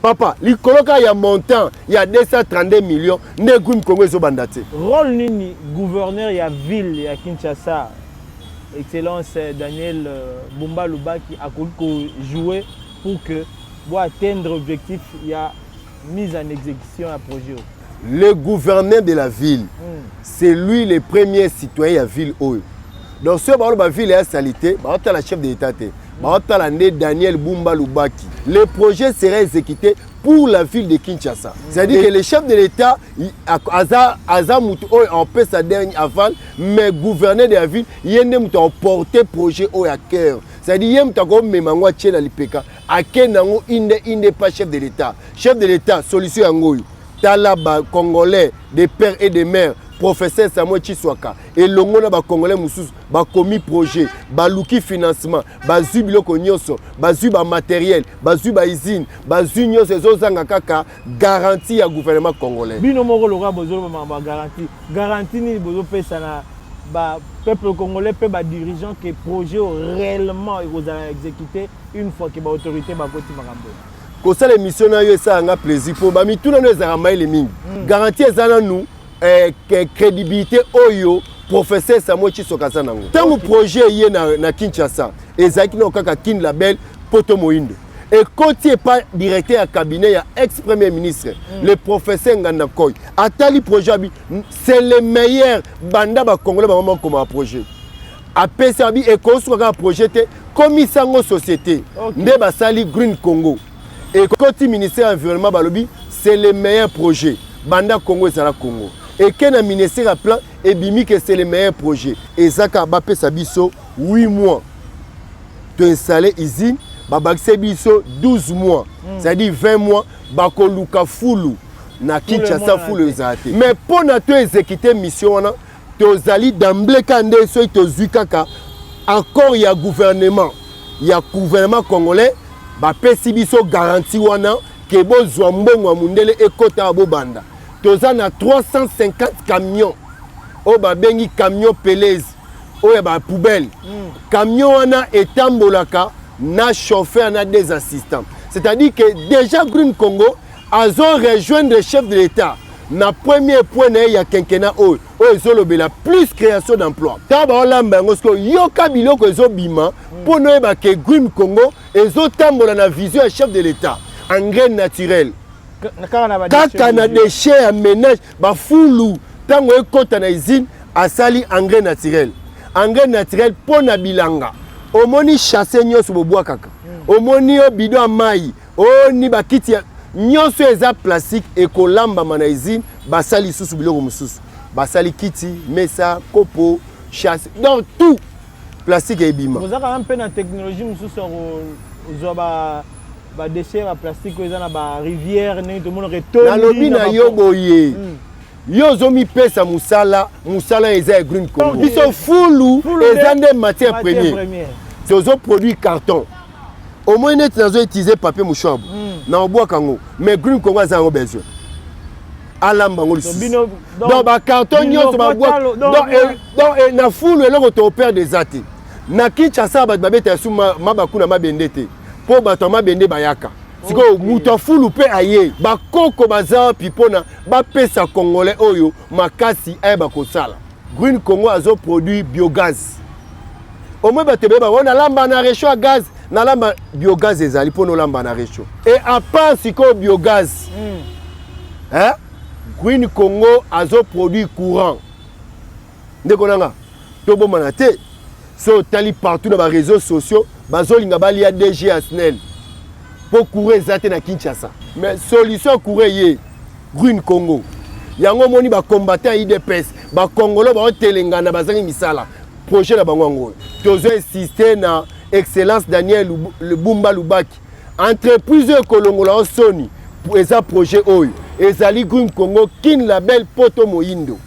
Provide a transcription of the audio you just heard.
Papa, likolo kaka ya montant ya 232 millions nde Green Congo ezobanda te. Rôle nini gouverneur ya ville ya Kinshasa, excellence Daniel Bumba Lubaki, akoki kojouer pour que bo atteindre objectif ya mise en exécution ya projet oyo? Le gouverneur de la ville, c'est lui le premier citoyen ya ville oyo. Donc soki baoloba ville ya salité, baotala chef de l'État te, baotala nde Daniel Bumba Lubaki. Le projet sera exécuté pour la ville de Kinshasa. C'est-à-dire que le chef de l'État aza mutu oyo apesa dernier aval, mais gouverneur de la ville, ye nde mutu aporte projet oyo à cœur. C'est-à-dire ye mutu akomema yango, atie na lipeka, akende yango inde inde pas chef de l'État. Chef de l'État, solution yango oyo. Tala bacongolais de père et de mère, professeur Samuel Chiswaka elongo na bacongolais mosusu bakomi projet, baluki financement, bazwi biloko nyonso, bazwi bamatériel, bazwi bausine, bazwi nyonso. Ezozanga kaka garantie ya gouvernement congolais. Bino moko lokola bozoloba makambo ya garantie, garantie nini bozopesa na bapeuple congolais mpe badirigeant ke projet oyo réellement ekozala exécuté une fois ke baautorité bakoti makambo oyo? Kosala émission na yo esalanga plaisir mpo bamituna no ezalaka mayele mingi. Garantie eza nanu crédibilité oyo professeur Samuel Chisoka aza nango. Ntango projet eye na Kinshasa, ezalaki nano kaka Kin Label Poto Moyindo. Ekoti epa directeur ya cabinet ya ex premier ministre, le professeur Nganda Koy. Atali projet, abi c'est le meilleur banda bacongolais bango bakoma projet. Apesi, abi ekosuka kaka projet te, komisa yango société. Nde basali Green Congo. Ekoti ministère ya Environnement, balobi c'est le meilleur projet banda Congo ezala Congo. Eke na ministère ya Plan, ebimi ke c'est le meilleur projet. Eza kaka bapesa biso 8 mois toinstalle usine, babakise biso 12 mois, c'est-à-dire 20 mois. Bakoluka fulu na Kinshasa, fulu ezala te. Mais mpo na to exécute mission wana, tozali d'emblée ka nde soki tozwi kaka accord ya gouvernement congolais, bapesi biso garantie wana ke bozwa mbongo ya mondele ekɔta ya bobanda. Toza na 350 camion oyo babengi camion pelleuse, oyo ya bapoubelle. Camion wana etambolaka na chauffeur na des assistants, c'est-à-dire que déjà Green Congo azo rejoindre chef de l'État na premier point na ye ya quinquennat oyo, oyo ezolobela plus création d'emploi. Ntango baolamba yango sikoyo, yoka biloko ezobima mpo noyeba ke Green Congo ezotambola na vision ya chef de l'État. Engrais naturel kaka na déchet ya ménage, bafulu, ntango ekɔta na usine, asali engrais naturel. Engrais naturel mpo na bilanga. Omoni sachet nyonso bobwakaka, omoni yo bidon ya mai, oni bakiti ya nyonso eza plastique, ekolambama na usine, basali lisusu biloko mosusu, basali kiti, mesa, kopo, sachet, donc tout plastique ebima. Bozaka mpe na technologie mosusu ya kozwa badéchet ya baplastique oyo eza na barivière, ndenge tomonaka etondi? Nalobi na yo boye, yo ozomipesa mosala. Mosala eza ya Green Congo. Biso fulu eza nde matière première. Tozoproduire carton. Omoi neti nazoutiliser papier mouchoir na obwaka yango, mais Green Congo aza yango besoin, alamba yango lisusu. Donc bacarton nyonso babwaka donc na fulu, eloko toperdre eza te. Na Kinshasa bato babetaka su mabaku na mabende te, mpo bato ya mabende bayaka sikoyo. Moto ya fulu mpe aye. Bakoko baza wapi mpona bapesa congolais oyo makasi ayeba kosala? Green Congo azoproduire biogaz. Omoi bato ebele bango nalamba na réchaud ya gaz, nalamba biogaz. Ezali mpona olamba na réchaud. Et à part sikoyo biogaz, hein? Green Congo azoproduire courant. Ndeko nanga, tobomana te. So otali partout na baréseaux sociaux, bazolinga balia DG ya SNEL mpo courant eza te na Kinshasa. Mais solution ya courant ye Green Congo. Yango omoni bacombattant ya UDPS, bakongolo baotelengana, bazangi misala. Projet na bango yango oyo. Tozo insiste na excellence Daniel Bumba Lubaki, entreprise oyo ekolongola o soni eza projet oyo ezali Green Congo Kin Label Poto Moyindo.